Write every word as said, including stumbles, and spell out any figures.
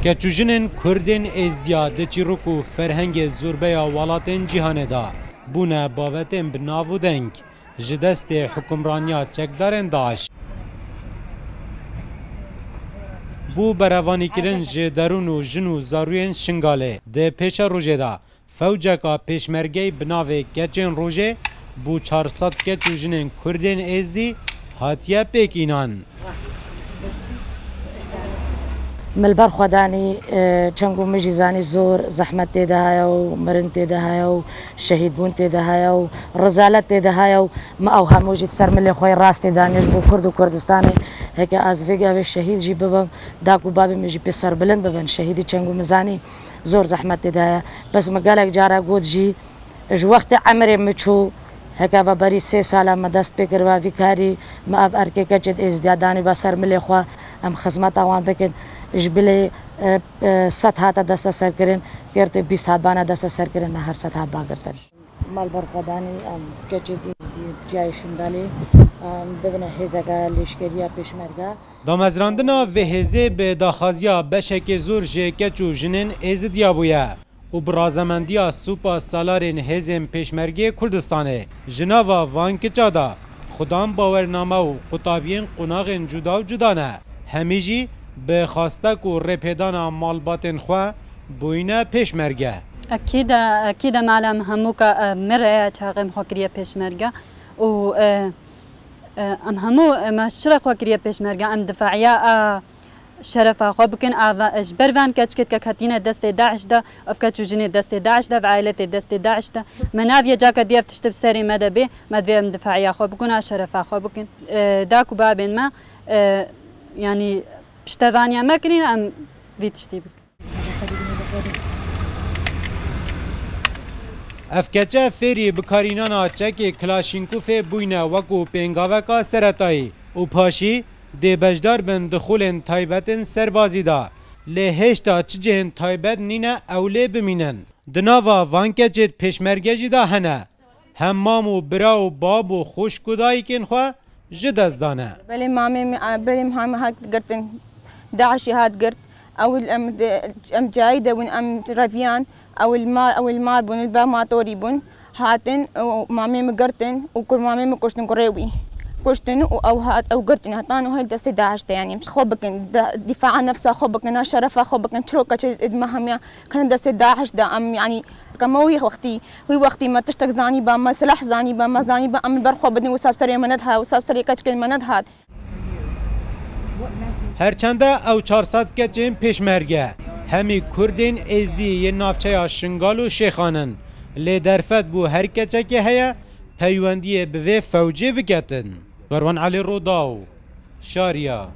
Keç û jinên Kurdên Êzdiya di çîrok û ferhengê zorbeya welatên cîhanê de bûne babetên bi nav û deng ji destê hukimraniya çekdarên DAIŞ. Bû berevanîkirin ji derûn û jin û zarûyên Şingalê di pêşerojê de fewceka pêşmergeyî bi navê Keçên Rojê bo çar sed keç û jinên Kurdên Êzdî hatiye pêkînan. Min li ber xwe danî, e, çeng û min jî zanî zor zehmet tê de heye û mirin tê de heye û şehîdbûn tê de heye û rezalet tê de heye û min ew hemû jî li ser milê xwe yê rastê danî ji bo Kurd û Kurdistanê. Heke ez vê gavê şehîd jî bibim, dayik û babê min jî pê serbilind bibin. Şehîdî çeng û min zanî zor zehmet tê de heye. Bes min gelek cara got jî, ji wextê emirê min çû, heke ve berî sê sala me dest pê kiriba vî karî, me ev erkê keçê di Êzdiya danîba ser milê xwe, em xizmeta wan bikin. Ji bilê, e, e, sed hate desteserkirin, kêrtê bîst hat bane desteserkirin, ne her sed hat ba girtin. Mal ber xwe danî, em keçê di Êzdî ciyayê Şingalê, em bibine hêzeke lêşkeriya pêşmerge. Damezrandina vê hêzê bi daxwaziya beşekê zor ji keç û jinên Êzidiya bûye û bi razemendiya sûpa salarên hêzên pêşmergê Kurdistanê. Ji nava van kiça de xudan bawername û qutabiyên qonaxên cuda û cuda ne. Hemî jî bi xwastek û rêpêdana malbatên xwe bûyne pêşmerge. Ekîd e, ekîd e, malem hemû ka, e, mir e, çaxê min xwe kiriye pêşmerge û, e, e, em hemû, e, me çira xwe kiriye pêşmerge, em difaiya, e, şerefa xwe bikin. A va-, ji ber van keçkê ke ketîne destê DAIŞ de, ev keç û jinê destê DAIŞ de, ev aîletê destê DAIŞ de. Me naviye caka dî ev tiştê bi serê me de bê, me divê em difaiya xwe bikin, a şerefa xwe bikin. E, dayik û babên me, e, yanî piştevaniya me kirîn, em vî tiştî bikin. Ev keçe fêrî bikarînana çekê Klaşînkofê bûyne wekû pêngaveka seretayî û paşî dê beşdar bin di xulên taybetên serbazî de. Lê hêşta çi cihên taybet nîne ew lê bimînin. Di nava van keçêt pêşmerge jî de hene. Hem mam û bira û bab û xwişk û dayikên xwe ji dest dane. Belê mamê min, a, belê mamê hat girtin. DAIŞê hat girt. Ew em de, em cayî de bûn, em reviyan. Ew li mar, ew li mar bûn, li ber matorî bûn. Hatin û mamê min girtin û kur mamê min kuştin, kurê wî. Kuştin û ew hat, ew girtin. Hetan û hel destê DAIŞ de, yanî. Xwe bikin, de, dîfaa nefsa xwe bikin, ha şerefa xwe bikin. Çiro keçê id me hemiya kin destê DAIŞ de, em, yanî, kema wî wextî, wî wextî me tiştek zanîba, me silah zanîba, me zanîba, em li ber xwe bidin, wisa bi serê me nedihat, wisa bi serê keçikên me nedihat. Her çende ew çar sed keçên pêşmerge, hemî Kurdên Êzdî yên navçeya Şingal û Şêxan in, lê derfet bo her keçekê heye peywendiyê bi vê fewcê biketin. Merwan Elî Rûdaw, Şariya.